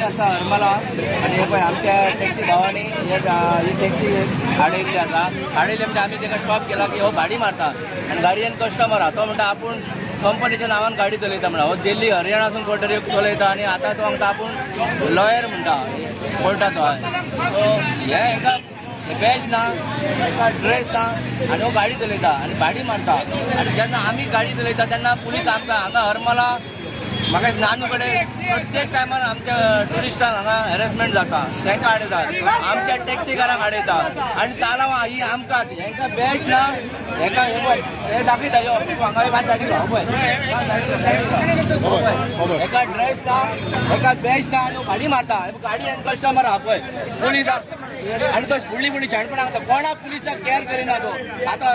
आसा हरमला आनी हे पळय आमच्या टॅक्सी भावांनी हे ही टॅक्सी हाडयल्ली आसा. हाडयली म्हणजे आमी ताका स्टॉप केला की हो भाडी मारता आनी गाडयेन कस्टमर आहा. तो म्हणटा आपूण कंपनीच्या नांवान गाडी चलयता म्हणा. हो दिल्ली हरियाणासून कोण तरी चलयता आनी आतां तो म्हणटा आपूण लॉयर म्हणटा कोर्टाचो. सो हे हेका बॅज ना, हेका ड्रेस ना आनी हो गाडी चलयता आनी भाडी मारता. आनी जेन्ना आमी गाडी चलयता तेन्ना पुलीस आमकां हांगा हरमला म्हाका नानू कडेन प्रत्येक टायमार आमच्या ट्युरिस्टांक हांगा हॅरेसमेंट जाता. तांकां हाडयतात, आमच्या टॅक्सीकारांक हाडयता आनी तालांव ही आमकां. हेंकां बॅज ना, हेंकां हे पळय, हे दाखयता यो हांगा, हे भायर दाखयता हो पळय, हो पळय. हेका ड्रेस ना, हेका बॅज ना आनी भाडी मारता. गाडी आनी कस्टमर आहा पळय, पुलीस आनी तो फुडली फुडली शाणपणां करता. कोणाक पुलिसाक केअर करिना तो. आतां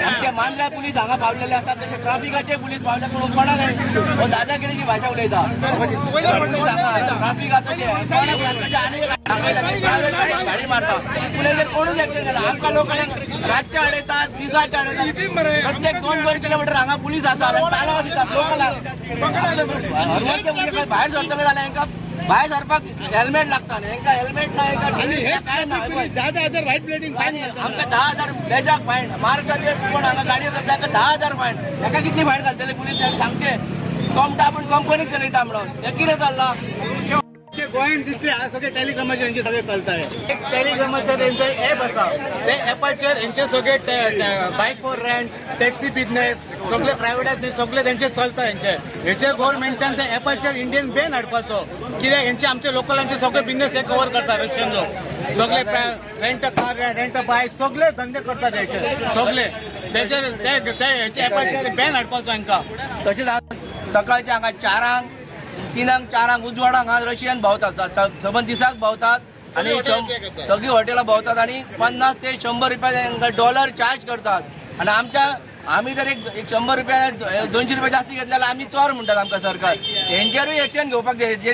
आमच्या मांद्रा पुलीस हांगा पावलेले आसा, तशे ट्राफिकाचे पुलीस पावले, पूण कोणाक हो दादागिरीची भाशा उलयता. पुलीस हांगा ट्राफिका तशें कोणाक तशें आनी दाखयता, गाडी मारता, पूण हेजेर कोणूच एक्शन घेना. आमकां लोकांक रातचे अडयतात, दिसाचे अडयतात. प्रत्येक 2-2 किलोमिटर हांगा पुलीस आसा, तालांव दितात लोकलाक. हरमलचे म्हणजे भायर सरतले जाल्यार हेंकां भायर सरपाक हेल्मेट लागता न्ही, हेंकां हेल्मेट ना, हेंकां काय ना. हे पळय. 10,000 व्हाईट प्लेटिंग. फायन आमकां 10,000 बेजाक फायन. महाराष्ट्राचेर कोण हांगा गाडी चलता ताका 10,000 फायन. हेका कितली फायन घालतले पुलीस सांगचे? तो म्हणटा आपूण कंपनीक चलयता म्हणून. हें कितें चल्लां? गोंयांत जितले आहा सगळे टेलिग्रामाचेर हेंचे सगळे चलता. एक टेलिग्रामाचेर हेंचे एप आसा, ते एपाचेर हेंचे सगळे bike for rent, taxi business सगळे प्रायव्हेट सगळे तेंचे चलता हेंचे. हेचे गव्हर्मेंटान त्या एपाचेर इंडियन बॅन हाडपाचो. कित्याक हेंचे आमचे लोकलांचे सगळे बिझनेस हे कवर करता. रशियन लोक सगळे rent car, rent bike सगळे धंदे करतात हेचे सगळे. तेचेर ते हेचे एपाचेर बॅन हाडपाचो हांकां. तशेंच सकाळचे हांगा 4ांक, 3ांक, 4ांक उजवाडाक हांगा रशियन भोंवतात, सबंद दिसाक भोंवतात आनी सगळीं हॉटेलां भोंवतात आनी 50 ते 100 रुपया तांकां डॉलर चार्ज करतात. आनी आमच्या आमी जर एक एक 100 रुपया, 200 रुपया जास्ती घेतले जाल्यार आमी चोर म्हणटात आमकां सरकार. हेंचेरूय एक्शन घेवपाक जाय. जे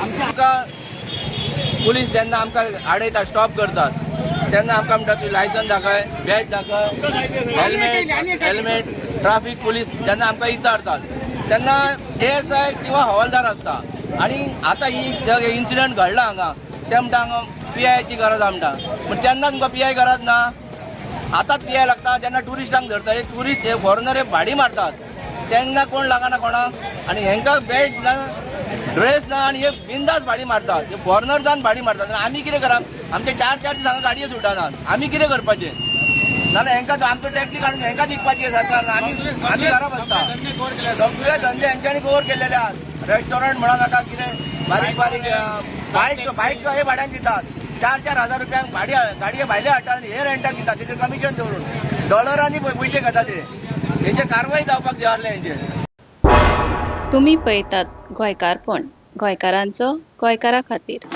आमकां पुलीस जेन्ना आमकां आडयता, स्टॉप करतात, तेन्ना आमकां म्हणटा तूं लायसन्स दाखय, बॅज दाखय, हेल्मेट, हेल्मेट. ट्राफीक पुलीस जेन्ना आमकां विचारतात तेन्ना एएसआय किंवा हवालदार आसता. आनी आतां ही इन्सिडंट घडला हांगा, ते म्हणटा हांगा पीआयची गरज आहा म्हणटा. पूण तेन्ना तुमकां पीआय गरज ना, आतांच पीआय लागता जेन्ना ट्युरिस्टांक धरता. हे ट्युरिस्ट, हे फॉरेनर हे भाडी मारतात तेन्ना कोण लागना कोणाक. आनी हेंकां बॅज ना, ड्रेस ना आनी हे बिंदास भाडी मारतात. हे फॉरेनर जावन भाडी मारतात आनी आमी कितें करप? आमचे 4-4 दीस हांगा गाडयो सुटनात. आमी कितें करपाचें? नाजाल्यार हेंकां आमचो टॅक्सी काडून हेंकां विकपाची सरकार. आमी घरा बसता. सगळे धंदे हेंच्यांनी कवर केलेले आहात. रेस्टॉरंट म्हणा नाका कितें, बारीक बारीक बायक बायक हे भाड्यान दितात. 4-4 हजार रुपयांक भाडी गाडये भायले हाडटात आनी हे रेंटाक दितात. तेजेर कमिशन दवरून डॉलरांनी पयशे घेतात ते. हेचेर कारवाय जावपाक जाय आसलें हेंचेर. तुमी पळयतात गोंयकारपण, गोंयकारांचो गोंयकारा खातीर.